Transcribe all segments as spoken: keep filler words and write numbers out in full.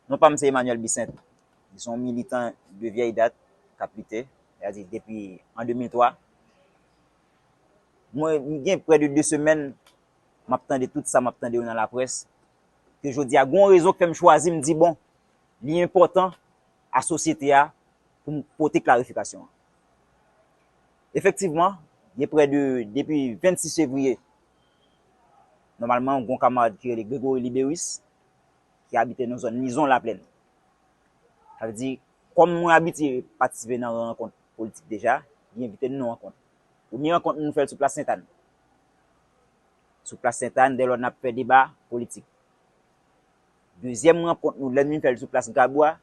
Non pa m se Emmanuel Bissainthe. M se yon militan de vyèy dat k ap lite, sètadi depi an de mil twa. Mwen, m gen prè de de semèn m ap tande tout sa m ap tande yo nan laprès, ke jodi a gen yon rezon k fè m chwazi, m di, bon, li enpòtan a sosyete a pou m pote klarifikasyon an. Efektivman, gen prè de, depi vennsis fevriye, nòmalman, gen yon kamarad ki rele Gregory Liberus, ki abite nan zòn Lizon Laplèn. Sa vle di, kòm mwen abitye patisipe nan rankont politik deja, li envite n nan rankont. Premye rankont nou fè l sou plas Sentàn. Sou plas Sentàn, dèlò n ap fè deba politik. Dezyèm rankont nou, lè n vin fè l sou plas Grabwa,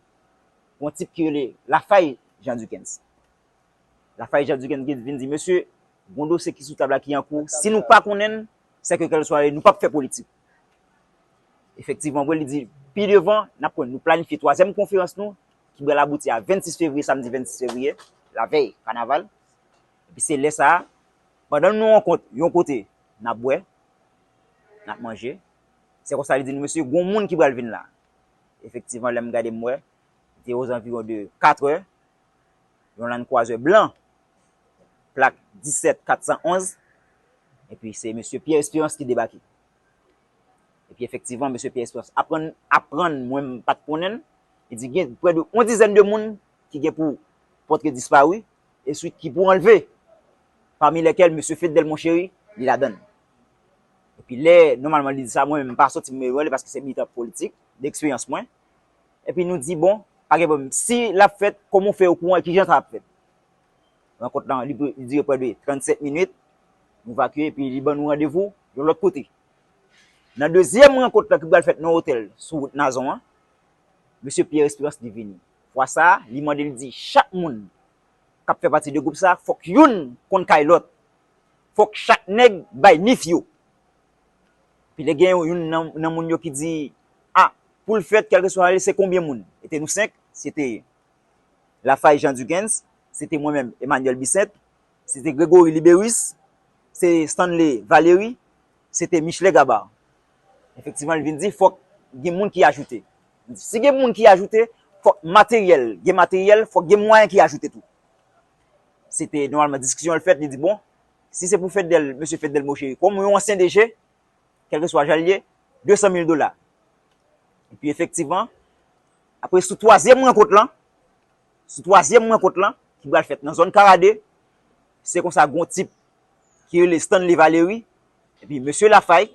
yon tip ki rele Lafay Jean Duckens. Lafay Jean Duckens vin di, mesye, gon dosye ki sou tab la ki an kou. Si nou pa konnen l, sèke kèlkeswa, nou p ap fè politik. Efektivman, vre, li di, pi devan, n ap konn, nou planifye twazyèm konferans nou, ki pral abouti a vennsis fevriye, samdi vennsis fevriye, lavèy kanaval. Epi se lè sa a, pandan nou rankont yon kote, n ap bwè, n ap manje. Se konsa li di nou, mesye, gon moun ki pral vin la. Efektivman, lè m gade m wè, te ozanviwon de katrè, yon Land Cruiser blan, plak disèt kat san onz, epi se mesye Pierre Espérance ki debake. Epi efektivman, mesye Pierre Espérance aprann, aprann mwen m pa t konnen l, li di gen prè de yon dizèn de moun ki gen pou pòtre dispari, e swit ki pou anlve, pami lèkèl mesye Fednel Monchéry, li ladan l. Epi lè, nòmalman, li di sa, mwen menm, m pa soti m rele paske se militan politik, de eksperyans mwen. Epi nou di, bon, pa gen pwoblèm. Si l ap fèt, kòman w fè okouran e kijan sa ap fèt? Rankont lan, li, li dire prè de trannsèt minit. Nou vakye, epi li ban nou randevou yon lòt kote. Nan dezyèm rankont lan ki pral fèt nan otèl sou wout Nazon an, mesye Pierre Espérance li vini. Fwa sa a, li mande, li di chak moun k ap fè pati de gwoup sa a, fòk youn konn kay lòt. Fòk chak nèg bay nif yo. Epi lè gen youn nan, nan moun yo ki di, a, pou l fèt, kèlkeswa se konbyen moun? E te nou senk, se te Lafay Jean Duckens, se te mwen menm, Emmanuel Bissainthe, se te Gregory Liberus, se Stanley Valery, se te Michelet Gabar. Efektivman, li vin di, fòk gen moun ki ajoute. Si gen moun ki ajoute, fòk materyèl, gen materyèl, fòk gen mwayen ki ajoute tou. Se te nòmalman diskisyon l fèt, li di, bon, si se pou Fednel, mesye Fednel Monchéry, kòm yon ansyen D G, kèlkeswa jan l ye, de san mil dola. Epi efektivman, apre sou twazyèm rankont lan, sou twazyèm rankont lan, ki pral fèt nan zòn Karade, se konsa gon tip ki rele Stanley Valery, epi mesye Lafay,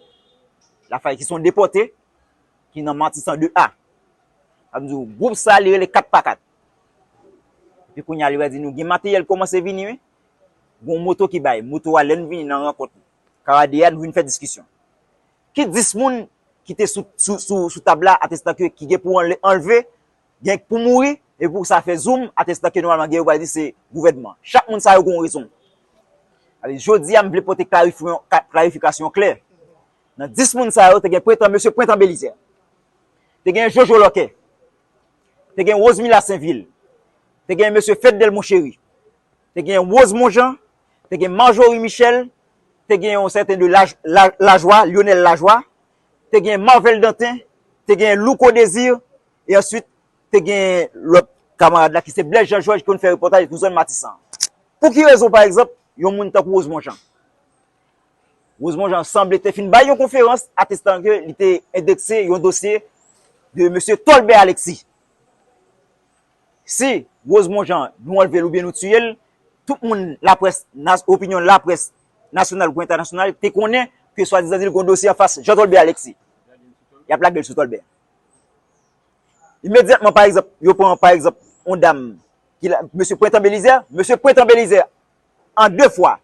Lafay ki se yon depòte, ki nan Matisan de A. Sa vle di, gwoup sa, li rele kat pa kat. Epi kounye a, li va di nou, gen materyèl kòmanse vini, wi. Gon moto ki bay. Moto a, lè n vini nan rankont Karade a, nou vin fè diskisyon. Ki dis moun ki te sou, sou, sou, sou tab la, atestan ke ki gen pou anle-, anlve, gen pou mouri, e pou sa fè zoom, atestan ke nòmalman gen yo pral di se gouvènman. Chak moun sa yo gon rezon. Alè, jodi a, m vle pote klarifyon-, ka-, klarifikasyon klè. Nan dis moun sa yo, te gen Prentan, mesye Prentan Belizaire. Te gen Jojo Lòkè. Te gen Rosemila Senvil. Te gen mesye Fednel Monchéry. Te gen Rose Monjan. Te gen Marjorie Michel. Te gen yon sèten de Laj-, La-, Lajwa, Lionel Lajwa. Te gen Marvel Dantin. Te gen Louko Désir. E answit, te gen lòt kamarad la ki se Blaise Jean Georges ki konn fè repòtaj pou zòn Matisan. Pou ki rezon, pa egzanp, yon moun tankou Rose Monjan? Rose Monjan sanble te fin bay yon konferans atestan ke li te endekse yon dosye de mesye Tolbert Alexis. Si Rose Monjan, nou anlve l oubyen nou tiye l, tout moun laprès, nas-, opinyon laprès nasyonal oubyen entènasyonal te konnen ke swadizan di l gon dosye anfas Jean Tolbert Alexis. Y ap lage l sou Tolbert. Imedyatman, pa egzanp, yo pran, pa egzanp, yon dam ki la, mesye Prentan Belizaire, mesye Prentan Belizaire, an de fwa,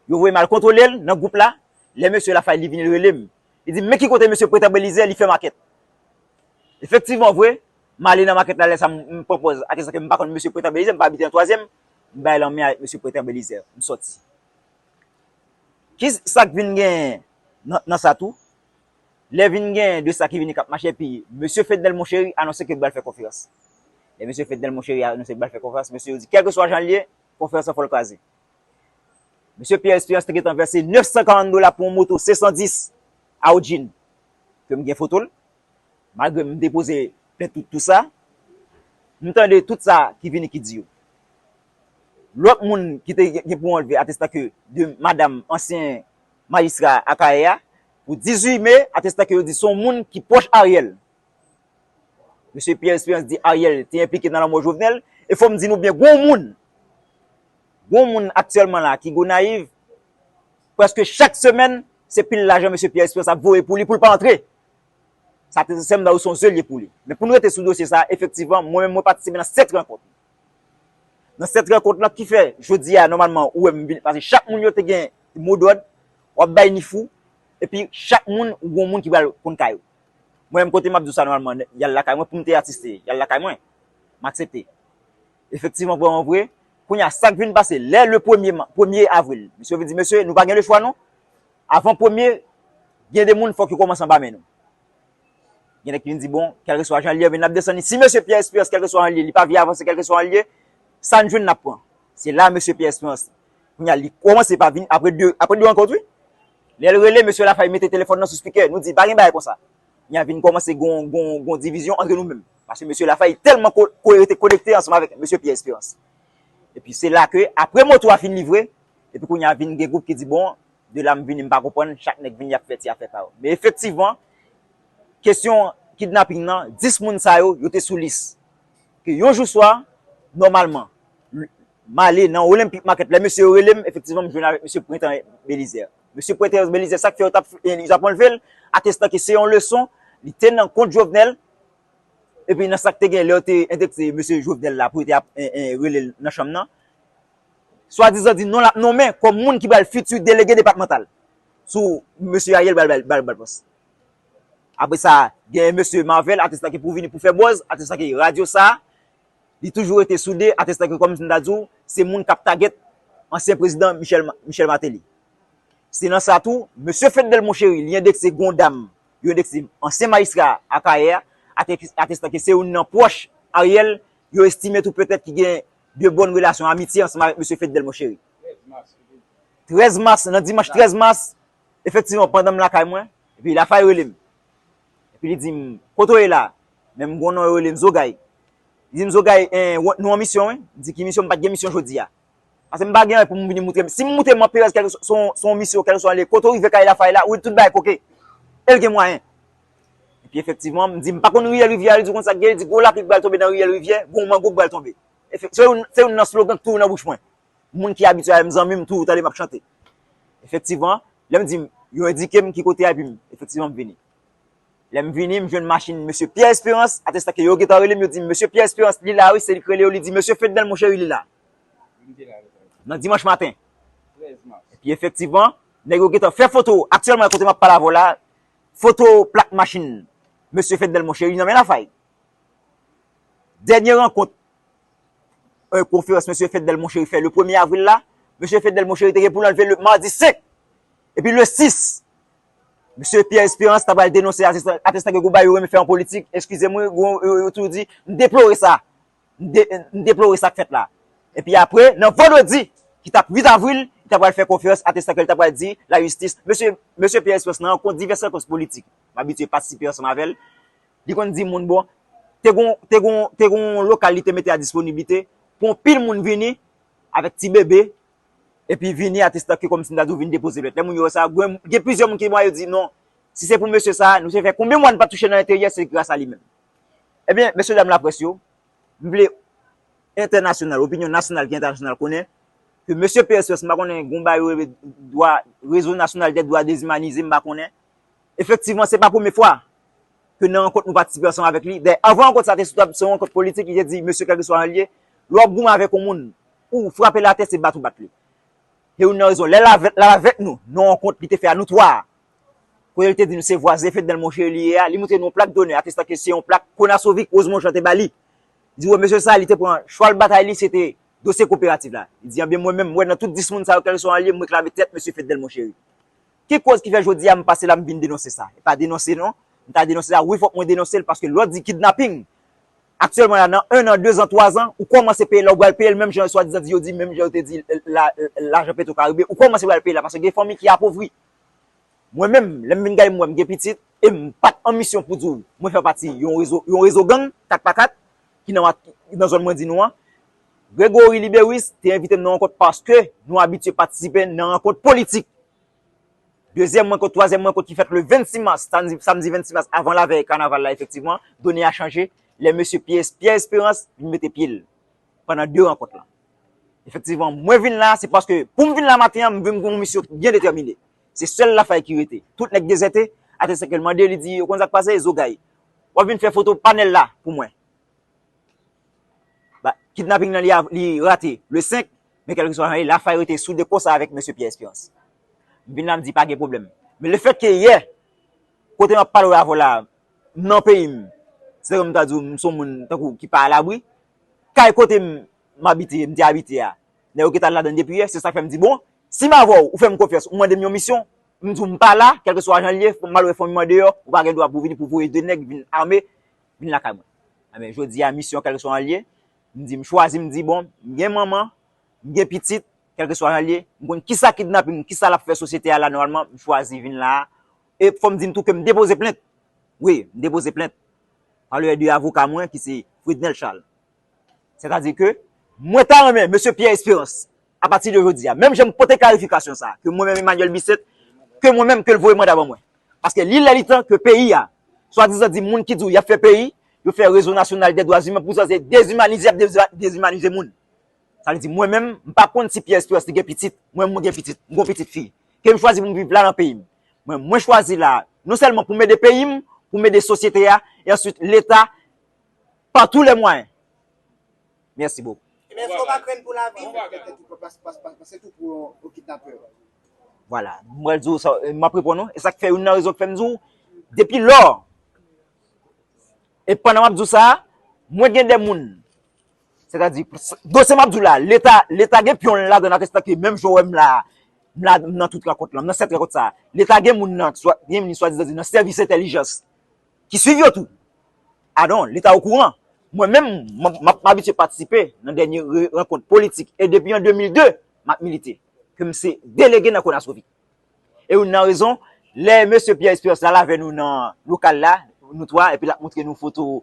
yo voye m al kontwole l nan gwoup la. Lè mesye Lafay li vini, li rele m. Li di m, men ki kote mesye Prentan Belizaire, li fè makèt. Efektivman, vre, m ale nan makèt la, lè sa m, m pran pòz, atestan ke m pa konn mesye Prentan Belizaire, m pa abite nan twazyèm, m bay lanmen avèk mesye Prentan Belizaire, m sòti. Ki sa k vin genyen nan, nan sa tou? Lè vin genyen de sa ki vini k ap mache, epi mesye Fednel Monchéry anonse ke l pral fè konferans. Lè mesye Fednel Monchéry anonse ke l pral fè konferans, mesye yo di, kèlkeswa jan l ye, konferans lan fò l kraze. Mesye Pierre Espérance te gentan vèse nèf san karant dola pou yon moto senk san dis Audjin, ke m gen foto l. Malgre m depoze Plen tout, tout sa. M tande tout sa ki vini ki di yo. Lòt moun ki te gen pou anlve atestan ke de madanm ansyen majistra Akayè a, pou dizuit me, atestan ke yo di se yon moun ki pwòch Ariel. Mesye Pierre Espérance di Ariel te enplike nan lanmò Jovenel. E fò m di nou byen, gon moun, gon moun aktyèlman la ki Gonayiv, prèske chak semèn, se pil lajan mesye Pierre Espérance ap voye pou li, pou l pa antre. Sa te se m da ou se yon zye li ye pou li. Men pou nou rete sou dosye sa, efektivman, mwen menm mwen patisipe nan sèt rankont. Nan sèt rankont lan ki fè jodi a nòmalman ou wè m vin, paske chak moun yo te gen modòd, w ap bay nif ou, epi chak moun ou gon moun ki pral konn kay ou. Mwen menm kote m ap di w sa nòmalman, y al lakay mwen pou m te asiste, y al lakay mwen, m aksepte. Efektivman, vrèman vre, kounye a sa k vin pase, lè le premye ma- premye avril, misye vin di, mesye, nou pa gen lechwa non. Avan premye, gen de moun fòk yo kòmanse anba men nou. Gen nèg ki vin di, bon, kèlkeswa jan l ye, vin n ap desann li. Si mesye Pierre Espérance, kèlkeswa jan l ye, li pa vle avanse, kèlkeswa jan l ye, sa n jwenn n ap pran. Se la mesye Pierre Espérance, kounye a, li kòmanse pa vin, apre de, apre de rankont, wi. Lè l rele, mesye Lafay mete telefòn nan sou spikè. Nou di, pa gen bagay konsa. Kounye a vin kòmanse gon, gon, gon divizyon antre nou menm. Paske mesye Lafay tèlman ko, ko, rete konekte ansanm avèk mesye Pierre Espérance. Epi se la ke, apre moto a fin livre, epi kounye a vin gen gwoup ki di, bon, de la m vini, m pa konprann, chak nèg vin, y ap fè ti afè pa yo. Men efektivman, kesyon kidnaping nan, dis moun sa yo, yo te sou lis. Ke yon jou swa, nòmalman, m ale nan Olympic Market, lè mesye yo rele m, efektivman, m jwenn avèk mesye Prentan Belizaire. Mesye Prentan Belizaire, sa k fè yo t ap, eh, yo t ap anlve l, atestan ke se yon leson, li te nan kont Jovenel, epi nan sa k te gen lè yo te endekse mesye Jovenel la pou yo te ap, eh, eh, rele l nan chanm nan. Swadizan di non l ap nonmen kòm moun ki pral fiti delege depatmantal sou mesye Ariel pral, pral, pral, pral pòs. Apre sa, gen mesye Marvel, atestan ke pou vini pou fè bòz, atestan ke radyo sa, li toujou rete soude, atestan ke kòm si m ta di w, se moun k ap tagèt ansyen prezidan Michel, Michel Martelly. Se nan sa tou, mesye Fednel Monchéry, li endekse gon dam, yo endekse ansyen majistra Akayè a, ate-, atestan ke se youn nan pwòch Ariel, yo estime tou petèt ki gen de bòn relasyon amitye ansanm avèk mesye Fednel Monchéry. Trèz mas, nan dimanch trèz mas, efektivman, pandan m lakay mwen, epi Lafay rele m. Epi li di m, kote w ye la? Men m gon non yo rele m Zogay. Li di m, Zogay, eh, w-, nou an misyon, wi. M di, ki misyon? M pa t gen misyon jodi a. Paske m pa gen anyen pou m vini moutre. Si m moutre m an perèz, kèlkeswa, se yon, se yon misyon, kèlkeswa li ye, kote w rive kay Lafay la, ou tout bagay koke. E l gen mwayen. Epi efektivman, m di, m pa konn riyèl rivyè a, li di, w konn sa k gen, li di, gwo lapli k pral tonbe nan riyèl rivyè, gwo mango k pral tonbe. Efek-, se youn, se youn nan slogan k toujou nan bouch mwen. Moun ki abitye avè m, zanmi m, toujou tande m ap chante. Efektivman, lè m di m, yo endike m ki kote a, epi m, efektivman, m vini. Lè m vini, m jwenn machin mesye Pierre Espérance, atestan ke yo gentan rele m, yo di m, mesye Pierre Espérance, li la wi, se li k rele yo, li di, mesye Fednel Monchéry, li la. Nan dimanch maten. Epi efektivman, nèg yo gentan fè foto, aktyèlman, kote m ap pale avè w la, foto plak machin mesye Fednel Monchéry nan men Lafay. Dènye rankont, eh, konferans mesye Fednel Monchéry fè le premye avril la, mesye Fednel Monchéry te gen pou l anlve le madi senk. Epi le sis, mesye Pierre Espérance ta pral denonse atestan, atestan ke gon bagay yo renmen fè an politik. Eskize m, wi, gon, yo, yo toujou di, m deplore sa. M de-, m deplore sa k fèt la. Epi apre, nan vandredi, ki t ap uit avril, li ta pral fè konferans, atestan ke l ta pral di lajistis. Mesye, mesye Pierre Espérance nan rankont divès rankont politik. M abitye patisipe ansanm avè l. Li konn di moun, bon, te gon, te gon, te gon lokal li te mete a disponiblite pou yon pil moun vini avèk ti bebe, epi vini atestan ke kòmsi m ta di w vin depoze plent. Lè moun yo wè sa, gen, gen plizyè moun ki mwen yo di, non, si se pou mesye sa, nou te fè konbyen mwa n pa t touche nan enteryè, se gras a li menm. Ebyen, mesye dam laprès yo, m vle entènasyonal, opinyon nasyonal ki entènasyonal konnen ke mesye P S S, m pa konnen gon bagay yo rele dwa, Réseau National des Droits Déshumanisés, m pa konnen. Efektivman, se pa premye fwa ke nan rankont nou patisipe ansanm avèk li. Dayè, anvan rankont sa te sou tab, se yon rankont politik, li te di, mesye, kèlkeswa jan l ye, lè w ap goumen avèk yon moun, ou frape l atè, se bat ou bat li. Se youn nan rezon. Lè l avèk, l avèk nou, nan rankont li te fè a nou twa a, kote l te di nou se vwazen Fednel Monchéry li ye a, li montre nou yon plak donè, atestan ke se yon plak Konasovic Rosemond Jean te ba li. Li di, wè, mesye sa, li te pran chwal batay li, se te dosye koperativ la. Li di, ebyen, mwen menm, m wè nan tout dis moun sa yo, kèlkeswa jan l ye, m reklame tèt mesye Fednel Monchéry. Ki koz ki fè jodi a m pase la, m vin denonse sa? E pa denonse non. M ta denonse sa, wi, fòk mwen denonse l, paske lè w di kidnaping, aktyèlman la, nan en an, de zan, twa zan, ou kòmanse peye la, ou pral peye l menm jan swadizan di yo di, menm jan yo te di la, lajan Petro Caribe, ou kòmanse pral peye la, paske gen fanmi ki apovri. Mwen menm, lè m vin gade m wè m gen pitit, e m pa t an misyon pou di w mwen fè pati yon rezo, yon rezo gang, kat pa kat, ki nan, nan zòn mwen di nou an. Gregory Liberis te envite m nan rankont paske nou abitye patisipe nan rankont politik. Dezyèm rankont, twazyèm rankont ki fèt le vennsis mas, samdi, samdi vennsis mas, avan lavèy kanaval la, efektivman, done a chanje. Lè mesye Pierre, Pierre Espérance vin mete pye l pandan de rankont lan. Efektivman, mwen vin la, se paske pou m vin la maten an, m vin gen yon misyon byen detèmine. Se sèl Lafay ki rete. Tout nèg dezète, atè sa ke l mande, li di, ou konn sa k pase, Zogay. W ap vin fè foto panèl la pou mwen. Ba, kidnaping nan li, li rate le senk, men kèlkeswa jan, Lafay rete soude konsa avèk mesye Pierre Espérance. M vin la, m di pa gen pwoblèm. Men lefètke yè, kote m ap pale w avè w la, m nan peyi m, se kòm m ta di w, m se yon moun tankou ki pa alabri. Kay kote m, m abite, m te abite a, nèg yo gentan al ladan l depi yè, se sa k fè m di, bon, si m avè w, ou fè m konfyans, ou mande m yon misyon, m di w m pa la, kèlkeswa jan l ye, m al wè fanmi m andeyò, ou pa gen dwa pou w vini pou voye de nèg vin ame, vin lakay mwen. Enben, jodi a, misyon, kèlkeswa jan l ye, m di, m chwazi, m di, bon, m gen manman, m gen pitit, kèlkeswa jan l ye, m konn kisa kidnaping, kisa l ap fè sosyete a la nòmalman, m chwazi vin la a. E fò m di n tou ke m depoze plent. Wi, m depoze plent. Pa le de avoka mwen ki se Frednel Charles. Sètadi ke mwen ta renmen mesye Pierre Espérance, apati de jodi a, menm jan m pote klarifikasyon sa a, ke mwen menm Emmanuel Bisset, ke mwen menm ke l voye manda ban mwen. Paske li lè li tan ke peyi a, swadizan di moun ki di w y ap fè peyi, yo fè rezo nasyonal dè dwa imen pou sanse dezimanize, y ap dezi-, dezimanize moun. Sa vle di, mwen menm, m pa konn si Pierre Espérance li gen pitit. Mwen, mwen gen pitit. M gon pitit fi. Ke m chwazi pou m viv la nan peyi m. Mwen, mwen chwazi la, non sèlman pou m ede peyi m, pou m ede sosyete a, e answit Leta, pa tou lè mwayen. Mèsi bokou. Ebyen, èske w pa krenn pou lavi? Pase tou pou yon kidnapè. Vwala. M pral di w sa, m ap reponn ou. E sa k fè youn nan rezon k fè m di w, depi lò, e pandan m ap di w sa, mwen gen de moun, sètadi, dosye m ap di w la, Leta, Leta gen pyon l ladan l atestan ke menm jan w wè m la, m la, m nan tout rankont lan, m nan sèt rankont sa. Leta gen moun nan, swa, gen moun swadizan di nan sèvis entèlijans ki swiv yo tou. Adon, Leta okouran. Mwen menm, m, m, m abitye patisipe nan dènye re-, rankont politik. E depi an de mil de, m ap milite. Ke m se delege nan Konasovik. E youn nan rezon, lè mesye Pierre Espérance la, l avè nou nan lokal la, nou twa, epi l ap montre nou foto,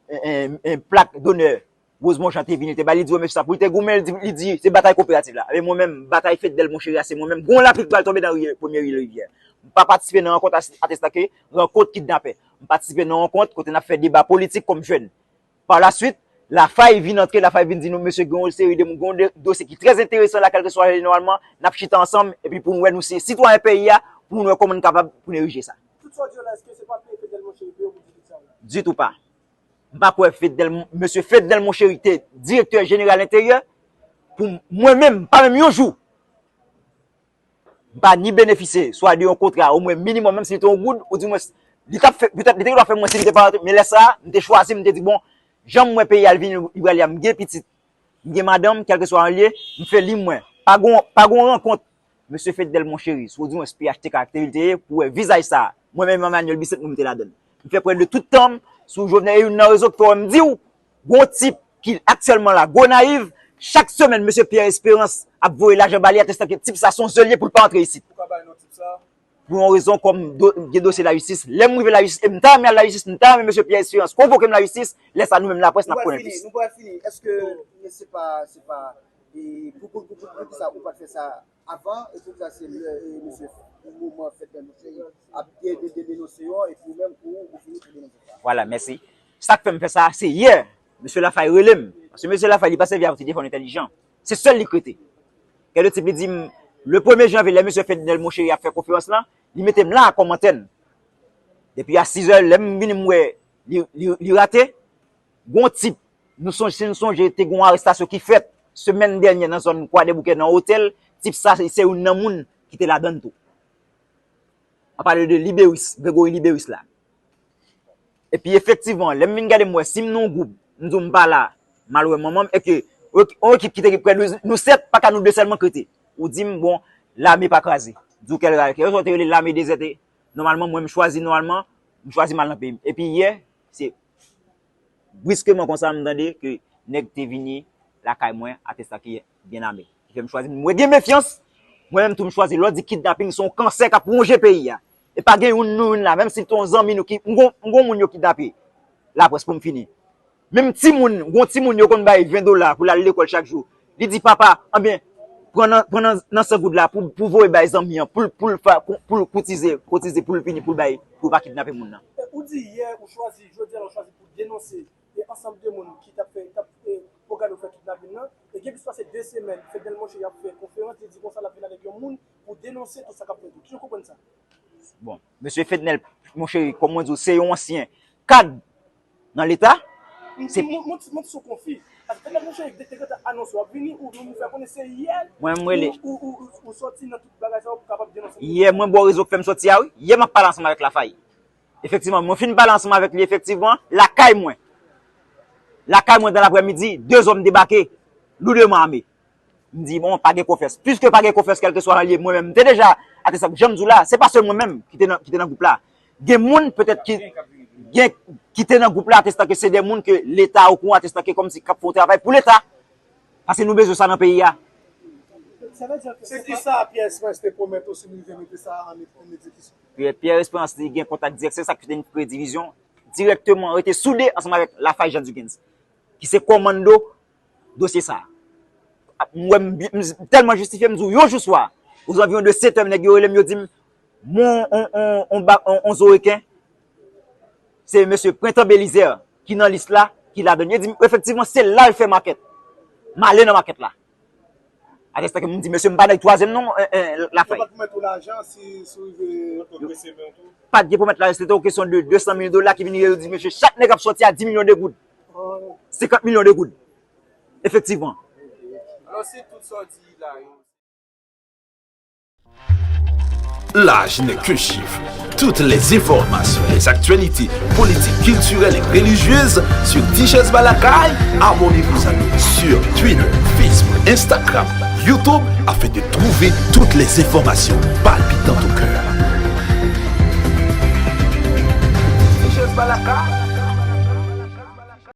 en, en, en plak donè Rosemond Jean te vini, te bay, li di, wè mesye sa, pou l te goumen, li di, li di, se batay koperativ la. Ebyen, mwen menm, batay Fednel Monchéry a, se mwen menm. Gon lapli k pral tonbe nan ri, premye ri Rivyè. M pa patisipe nan rankont a, atestan ke rankont kidnapè. M patisipe nan rankont kote n ap fè deba politik kòm jèn. Pa la swit, Lafay vin antre, Lafay vin di nou, mesye, gen yon seri de moun, gen yon de-, dosye ki trè enteresan la, kèlkeswa, jeneralman, n ap chita ansanm, epi pou nou wè nou se sitwayen peyi a, pou nou wè kòman n kapab pou n erije sa. Tout sa w di yo la, èske se pa peye Fednel Monchéry peye w pou di tout sa w la? Ditou pa. M pa kwè Fednel, mesye Fednel Monchéry te direktè jeneral enteryè, pou mwen menm, pa menm yon jou. M pa ni benefisye, swa de yon kontra, omwen minimòm, menm si li te yon goud, ou di mwen, li t ap fè, petèt, li te gen dwa fè mwen si li te pa rantre, men lè sa a, m te chwazi, m te di, bon, jan m wè peyi a l vini, li prale a, m gen pitit, m gen madanm, kèlkeswa jan l ye, m fè li mwen. Pa gon, pa gon rankont, mesye Fednel Monchéry, si w di mwen P H T K te li te ye, pou wè vizaj sa a. Mwen menm, Emmanuel Bisset, mwen m te ladan l. M fè prèv de tout tan m sou Jovenel, e youn nan rezon ki fè w wè m di w, gon tip ki aktyèlman la, Gonayiv, chak semèn, mesye Pierre Espérance ap voye lajan ba li, atestan ke tip sa se yon zel ye pou l pa antre isit. Ou ka ba n non tip sa? Pou yon rezon kòm do-, gen dosye lajistis. Lè m rive lajistis, e m ta renmen al lajistis, m ta renmen mesye Pierre Espérance konvoke m lajistis, lè sa nou menm laprès n ap konnen plis. Nou pral fini, nou pral fini. Èske se pa, se pa, e, pou, pou, pou, pou, pou kisa ou pa t fè sa avan, e poukisa se lè, e, mesye, moman Fednel Monchéry ap de-, de-, de-, denonse yo, epi ou menm, ou, ou fini pou denonse sa? Vwala, mèsi. Sa k fè m fè sa, se yè, mesye Lafay rele m. Paske mesye Lafay, li pa sèvi avèk ti telefòn entèlijan. Se sèl li k rete. Kèlkeswa tip li di m, le premye janvye, lè mesye Fednel Monchéry ap fè konferans lan, li mete m la kòm antèn. Depi a sis zè, lè m vini m wè li, li, li rate, gon tip, nou sonje, si nou sonje, te gon arestasyon ki fèt semèn dènyè nan zòn Kwadèboukè, nan otèl, tip sa, se, se youn nan moun ki te ladan l tou. An pale de Liberis, Gregory Liberis la. Epi efektivman, lè m vin gade m wè, si m nan yon gwoup, m di w m pa la, m al wè manman m, e ke, ok, yon ekip ki te gen prè de, nou sèt, pa ka nou de sèlman k rete. Ou di m, bon, lame pa kraze. Di w kèl ra-, kèlkeswa w te rele lame dezète, nòmalman, mwen m chwazi, nòmalman, m chwazi m al nan peyi m. Epi yè, se briskeman konsa, m tande ke nèg te vini lakay mwen, atestan ke byen ame. Ki fè m chwazi, mwen gen mefyans, mwen menm tou m chwazi, lè w di kidnaping, se yon kansè k ap wonje peyi a. E pa gen youn nou youn la, menm si l te yon zanmi nou ki, m gon, m gon moun yo kidnape. Laprès pou m fini. Menm timoun, gon timoun yo konn bay ven dola pou l al lekòl chak jou. Li di, "Papa, anben, pran nan, pran nan, nan san goud la pou, pou voye bay zanmi an, pou l, pou l fa, pou, pou l kotize, kotize pou l vini, pou l bay, pou l pa kidnape moun nan." E ou di yè, ou chwazi, jodi a, ou chwazi pou denonse e ansanm de moun ki t ap fè, t ap, e, pwograme pou fè kidnapin nan. E gen plis pase de semèn, Fednel Monchery ap fè konferans, li di konsa l ap vin avèk yon moun pou denonse tout sa k ap fèt yo. Kijan w konprann sa? Bon, mesye Fednel Monchery, kòm mwen di w, se yon ansyen kad nan Leta. M, se m, m, m, m sou konfi. Paske Fednel Monchery te, te gentan anonse w ap vini, ou, ou fè konnen se yè. Mwen, m rele. Ou, ou, ou, ou, ou sòti nan tout bagay sa yo pou kapab denonse. Yè, mwen ba w rezon k fè m sòti a, wi. Yè, m ap pale ansanm avèk Lafay. Efektivman, mwen fin pale ansanm avèk li, efektivman, lakay mwen. Lakay mwen, dan laprèmidi, de zòm debake, lourdement armés. M di, bon, pa gen konfyans. Piske pa gen konfyans, kèlkeswa jan l ye, mwen menm, m te deja atestan, jan m di w la, se pa sèl mwen menm ki te nan, ki te nan gwoup la. Gen moun, petèt, ki, gen, ki te nan gwoup la, atestan ke se de moun ke Leta okouran, atestan ke kòmsi k ap fè yon travay pou Leta. Paske nou bezwen sa nan peyi a. Se ki sa Pierre Esperance te pwomèt ou si nou rive mete sa an, an egzekisyon? Pierre, Pierre Esperance, li gen kontak dirèk, se sa ki te kreye divizyon, dirèkteman rete soude ansanm avèk Lafay Jean Duckens, ki se kòmando dosye sa a. M wè m, m, m tèlman jistifye, m di w, yon jou swa, ozanviwon de sèt è, nèg yo rele m, yo di m, mon, on, on, on, ba- on, on zo reken, se mesye Prentan Belizaire ki nan lis la, ki ladann. Yo di m, efektivman, se la l fè makèt. M ale nan makèt la. Atestan ke m di, mesye, m pa nèg twazyèm non, eh, eh, Lafay. Yo pa t pwomèt ou lajan si, si w rive. Yo pa t gen pwomèt lajan, se te yon kesyon de de san mil dola ki vin rive, yo di, mesye, chak nèg ap sòti a dis milyon de goud. Senkant milyon de goud. Efektivman. Alò, si tout sa w di la, yo. L'âge n'est qu'un chiffre. Toutes les informations, les actualités politiques, culturelles et religieuses sur Tichèz Ba Lakay. Abonnez-vous à nous sur Twitter, Facebook, Instagram, YouTube afin de trouver toutes les informations palpitantes au cœur. Tichèz Ba Lakay.